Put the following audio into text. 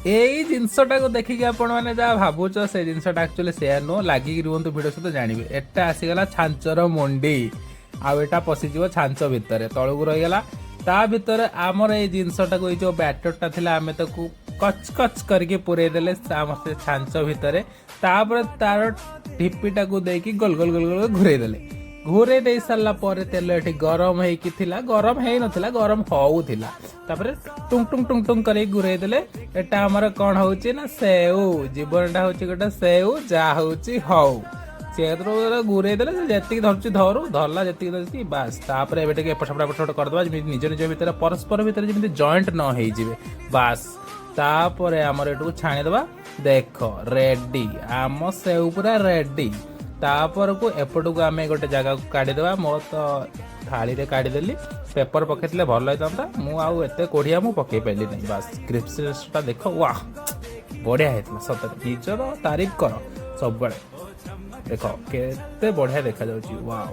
ଏଇ ଜିନିଷଟାକୁ ଦେଖିକି ଆପଣମାନେ ଯାହା ଭାବୁଛ, ସେ ଜିନିଷଟା ଆକ୍ଚୁଆଲି ସେୟା ନୁହଁ। ଲାଗିକି ରୁହନ୍ତୁ ଭିଡ଼ିଓ ସହିତ, ଜାଣିବେ। ଏଟା ଆସିଗଲା ଛାଞ୍ଚର ମୁଣ୍ଡି ଆଉ ଏଟା ପଶିଯିବ ଛାଞ୍ଚ ଭିତରେ, ତଳକୁ ରହିଗଲା। ତା ଭିତରେ ଆମର ଏଇ ଜିନିଷଟାକୁ, ଏଇ ଯୋଉ ବ୍ୟାଟରଟା ଥିଲା, ଆମେ ତାକୁ କଚ୍ କଚ୍ କରିକି ପୁରେଇ ଦେଲେ ଆମ ସେ ଛାଞ୍ଚ ଭିତରେ। ତାପରେ ତାର ଢିପିଟାକୁ ଦେଇକି ଗୋଲ ଗୋଲ ଗୋଲ ଗୋଲ ଘୁରେଇ ଦେଲେ। ଘୁରେଇ ଦେଇ ସାରିଲା ପରେ ତେଲ ଏଠି ଗରମ ହେଇକି ଥିଲା, ଗରମ ହେଇନଥିଲା, ଗରମ ହଉଥିଲା। ତାପରେ ଟୁଙ୍ଗ ଟୁଙ୍ଗ ଟୁଙ୍ଗ ଟୁଙ୍ଗ କରିକି ଘୁରେଇ ଦେଲେ। ଏଟା ଆମର କଣ ହଉଛି ନା ସେଉ। ଜୀବନଟା ହଉଛି ଗୋଟେ ସେଉ, ଯାହା ହଉଛି ହଉ। ସେ ଘୁରେଇ ଦେଲେ, ସେ ଯେତିକି ଧରୁଛି ଧରୁ, ଧରିଲା ଯେତିକି ଧରୁଛି ବାସ୍। ତାପରେ ଏବେ ଟିକେ ଏପଟ ସେପଟ ଏପଟ ସେପଟ କରିଦେବା, ଯେମିତି ନିଜ ନିଜ ଭିତରେ, ପରସ୍ପର ଭିତରେ ଯେମିତି ଜଏଣ୍ଟ ନ ହେଇଯିବେ, ବାସ୍। ତାପରେ ଆମର ଏଠୁ ଛାଣିଦେବା। ଦେଖ, ରେଡି, ଆମ ସେଉ ପୁରା ରେଡି। ତାପରକୁ ଏପଟକୁ ଆମେ ଗୋଟେ ଜାଗାକୁ କାଢ଼ିଦେବା। ମୋ ତ ଥାଳିରେ କାଢ଼ିଦେଲି, ପେପର ପକେଇଥିଲେ ଭଲ ହେଇଥାନ୍ତା। ମୁଁ ଆଉ ଏତେ କୋଢ଼ିଆ, ମୁଁ ପକେଇ ପାରିଲି ନାହିଁ। ବାସ୍, କ୍ରିସ୍ପିନେସଟା ଦେଖ, ୱାହ, ବଢ଼ିଆ ହେଇଥିଲା ସତରେ। ନିଜର ତାରିଫ କର ସବୁବେଳେ। ଦେଖ, କେତେ ବଢ଼ିଆ ଦେଖାଯାଉଛି, ୱାଓ।